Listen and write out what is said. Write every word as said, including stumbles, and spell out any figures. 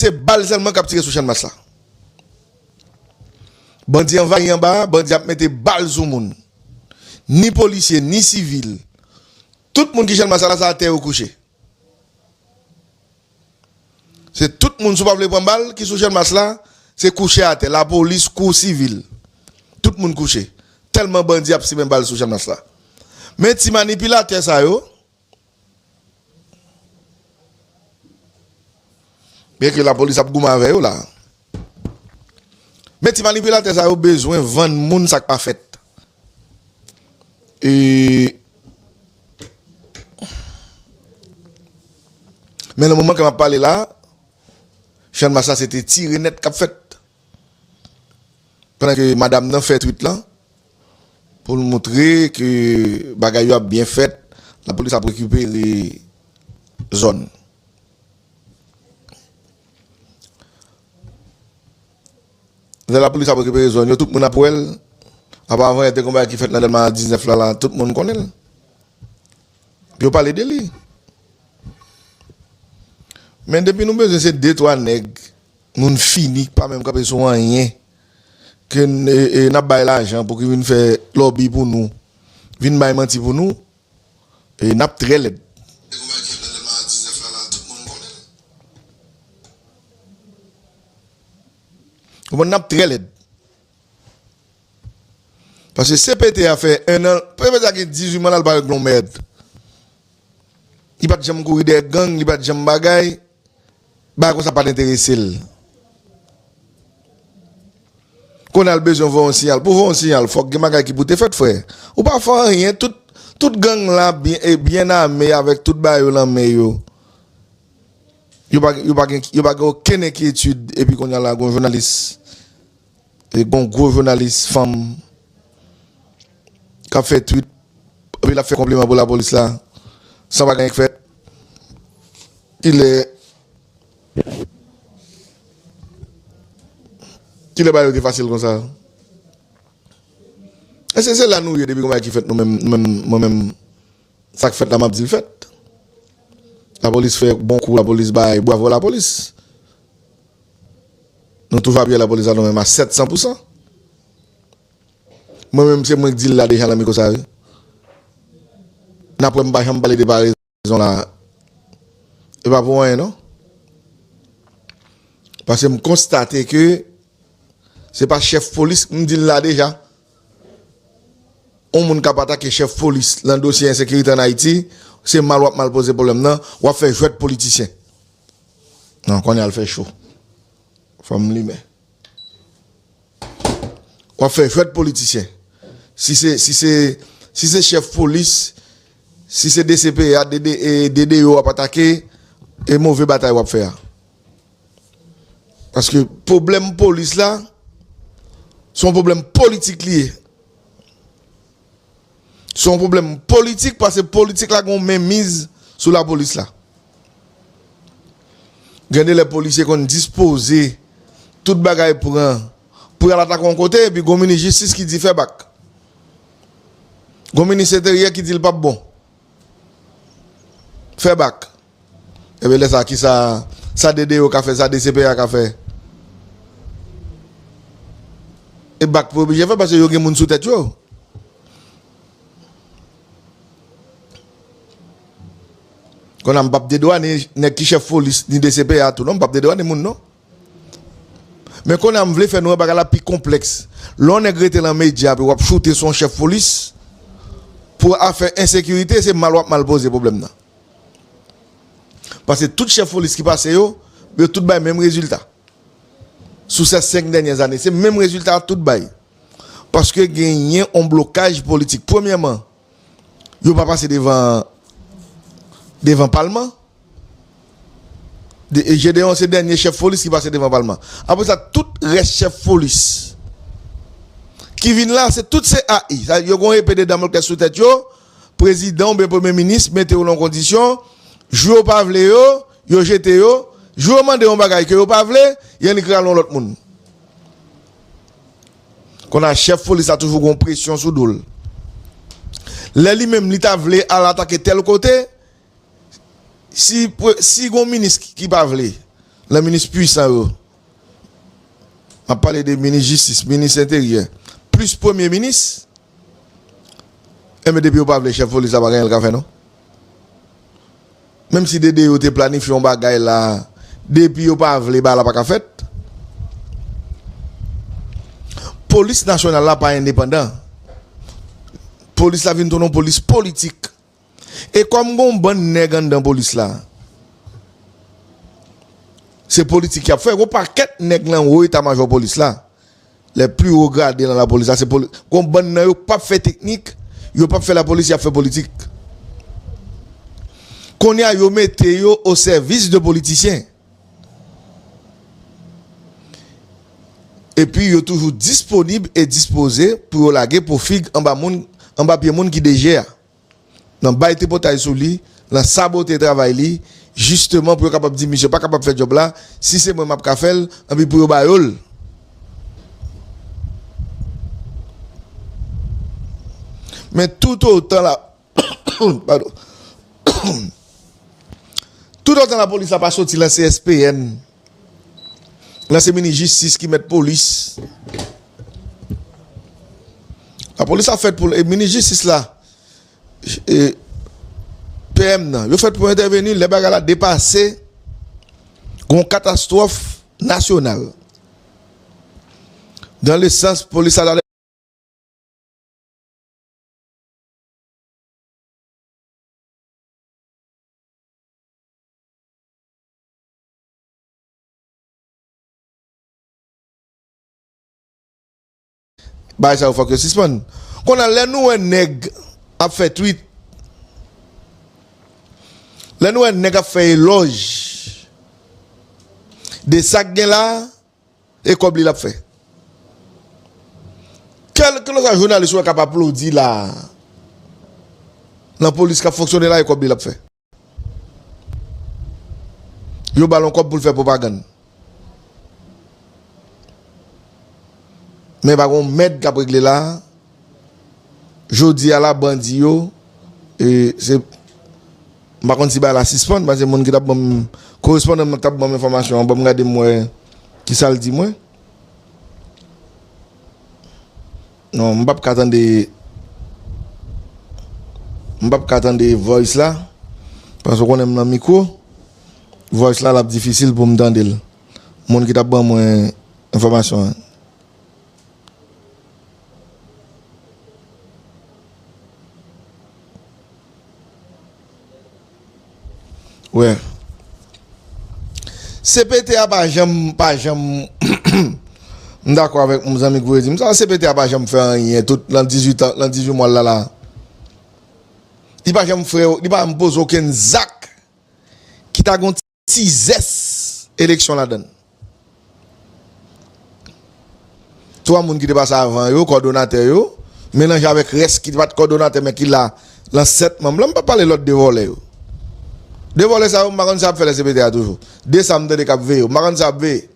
se bal sèlman k ap tire sou Channmas la. Bandi anvayi anba a, bandi ap mete bal sou moun. Ni polisye, ni sivil. Tout moun ki Channmas la, se atè yo kouche. Se tout moun, si w pa vle pran bal, ki sou Channmas la, se kouche atè. Lapolis, kou sivil. Tout moun kouche. Tèlman bandi ap simen bal sou Channmas la. Men ti manipilatè sa yo, byenke lapolis ap goumen avè yo la. Men ti manipilatè sa yo bezwen vann moun sa k pa fèt. E, men nan moman ke m ap pale la, Channmas la se te tire nèt k ap fèt. Pandan ke madanm nan fè tweet lan, pou l montre ke bagay yo ap byen fèt, lapolis ap rekipere zòn. Lè lapolis ap rekipere zòn yo, tout moun ap wè l. Apa avan yè te gon bagay ki fèt nan Dèlma diznèf la, la, tout moun konnen l. Yo pale de li. Men depi nou bezwen se de twa nèg, moun fini, k pa menm kanpe sou anyen, ke n, e, e, n ap bay lajan pou ki vin fè lòbi pou nou, vin bay manti pou nou, e, n ap trè lèd. Konprann, n ap trè lèd. Paske C P T a fè en an, P P T a gen dizuit mwa l al parèt Glonmèd. Li pa t janm kouri dèyè gang, li pa t janm bagay. Bagay konsa pa t enterese l. Kounye a l bezwen voye yon siyal. Pou voye yon siyal, fòk gen bagay ki pou te fèt, frè. Ou pa fè anyen, tout, tout gang la byen, e byen ame avèk tout bagay yo nan men yo. Yo pa, yo pa gen, yo pa gen okenn enkyetid. Epi kounye a la, gon jounalis, e gon gwo jounalis fanm k ap fè tweet, epi l ap fè konpliman pou lapolis la, san pa gen anyen k fèt. Kilè, kilè bagay yo te fasil konsa? Èske se la nou ye depi gon bagay ki fèt nou menm, nou menm, mwen menm, sa k fèt la, m ap di l fèt. Lapolis fè bon kou, lapolis bay, bravo lapolis. Nou toujou apiye lapolis la, nou menm a sèt san pou san. Mwen menm, se mwen k di l la deja nan mikwo sa, wi. N ap wè m pa janm pale de parezon la. E pa pou anyen, non. Paske m konstate ke se pa chèf polis, m di l la deja. Yon moun k ap atake chèf polis nan dosye ensekirite ann Ayiti, se mal w ap mal poze pwoblèm nan, w ap fè jwèt politisyen. Non, kounye a l fè cho. Fò m limen. W ap fè jwèt politisyen. Si se, si se, si se chèf polis, si se D C P A, D D, e, D D O w ap atake, e move batay w ap fè a. Paske pwoblèm polis la, se yon pwoblèm politik li ye. Se yon pwoblèm politik, paske politik la gen yon menmiz sou lapolis la. Gen de lè polisye konn dispoze tout bagay pran pou y al atake yon kote, epi gon minis jistis ki di fè bak. Gon minis enteryè ki di l p ap bon. Fè bak. Ebyen, lè sa, kisa, sa D D O ka fè, sa D C P A ka fè? E bak pou oblije fè, paske yo gen moun sou tèt yo. Kounye a, m p ap dedwannen nèg ki chèf polis, ni D C P A tou, non, m p ap dedwannen moun, non. Men kounye a, m vle fè nou wè bagay la pi konplèks. Lè yon nèg rete nan medya, epi w ap choute sou yon chèf polis, pou afè ensekirite, se mal w ap mal poze pwoblèm nan. Paske tout chèf polis ki pase yo, yo tout bay menm rezilta. Sou sèt senk dènyè ane, se menm rezilta yo tout bay. Paske genyen yon blokaj politik. Premyèman, yo pa pase devan, devan palman. De, e Gedeon se dènye chèf polis ki pase devan palman. Apre sa, tout rès chèf polis ki vin la, se tout se A I. Sa, yo gon epe de Damoclès sou tèt yo, prezidan oubyen premye minis mete yo nan kondisyon, jou yo pa vle yo, yo jete yo, jou yo mande yon bagay ke yo pa vle, y annik rale yon lòt moun. Kounye a chèf polis la toujou gon presyon sou do l. Lè li menm li ta vle al atake tèl kote, si, si gon minis ki pa vle, Lè minis pwisan yo, m ap pale de minis jistis, minis enteryè, plis premye minis, enben, depi yo pa vle chèf polis la, pa gen anyen l ka fè, non. Menm si D D yo te planifye yon bagay la, depi yo pa vle, bagay la pa ka fèt. Polis nasyonal la pa endepandan. Polis la vin tounen yon polis politik. E kòm gon bann nèg anndan polis la, se politik y ap fè. Gon pakèt nèg nan wo eta majò polis la, les plus hauts gradés nan lapolis la, se poli-, gon bann nan yo p ap fè teknik, yo p ap fè lapolis, y ap fè politik. Kounye a, yo mete yo o sèvis de politisyen. Epi yo toujou disponib e dispoze pou yo lage po fig anba moun, anba pye moun ki D G a. Nan bay tripotay sou li, nan sabote travay li, jisteman pou yo kapab di misye pa kapab fè djòb la, si se mwen m ap ka fè l, anpi pou yo ba yo l. Men toutotan la, padon, toutotan lapolis la pa soti lan C S P N, lan se minis jistis ki mèt polis. Lapolis la fèt pou, e minis jistis la, e, P M nan, yo fèt pou entèveni lè bagay la depase, gon katastwòf nasyonal. Dan le sans, polis la ta dwe Bagay sa yo fòk yo sispann. Kounye a, lè nou wè nèg ap fè tweet, lè nou wè nèg ap fè elòj de sa k gen la, e kòb li l ap fè. Kèlkeswa jounalis ou wè k ap aplodi la, nan polis k ap fonksyone la, e kòb li l ap fè. Yo ba l yon kòb pou l fè pwopagann. Men pa gen yon mèd k ap regle la. Jodi a la, bandi yo, e, se, m pa konn si bagay la sispann, paske moun ki t ap ban m, korespondan m t ap ban m enfòmasyon an, ban m gade m wè kisa l di mwen. Non, m p ap ka tande, m p ap ka tande voice la, paske w konnen m nan mikwo, voice la, l ap difisil pou m tande l. Moun ki t ap ban mwen enfòmasyon an. Wè. C P T a pa janm, pa janm, m dakò avèk yon zanmi ki voye di m sa, C P T a pa janm fè anyen tout lan dizuit an, lan dizuit mwa l la la. Li pa janm fè, li pa janm poze okenn zak ki ta gon ti zès eleksyon ladan l. Twa moun ki te pase avan yo, kòdonatè yo, melanje avèk rès ki pa t kòdonatè men ki la, lan sèt manm lan, m p ap pale lòt de vòlè yo. De vòlè sa yo, m pa konn sa y ap fè lè C P T a toujou. De sa m tande k ap veye yo, m pa konn sa y ap veye.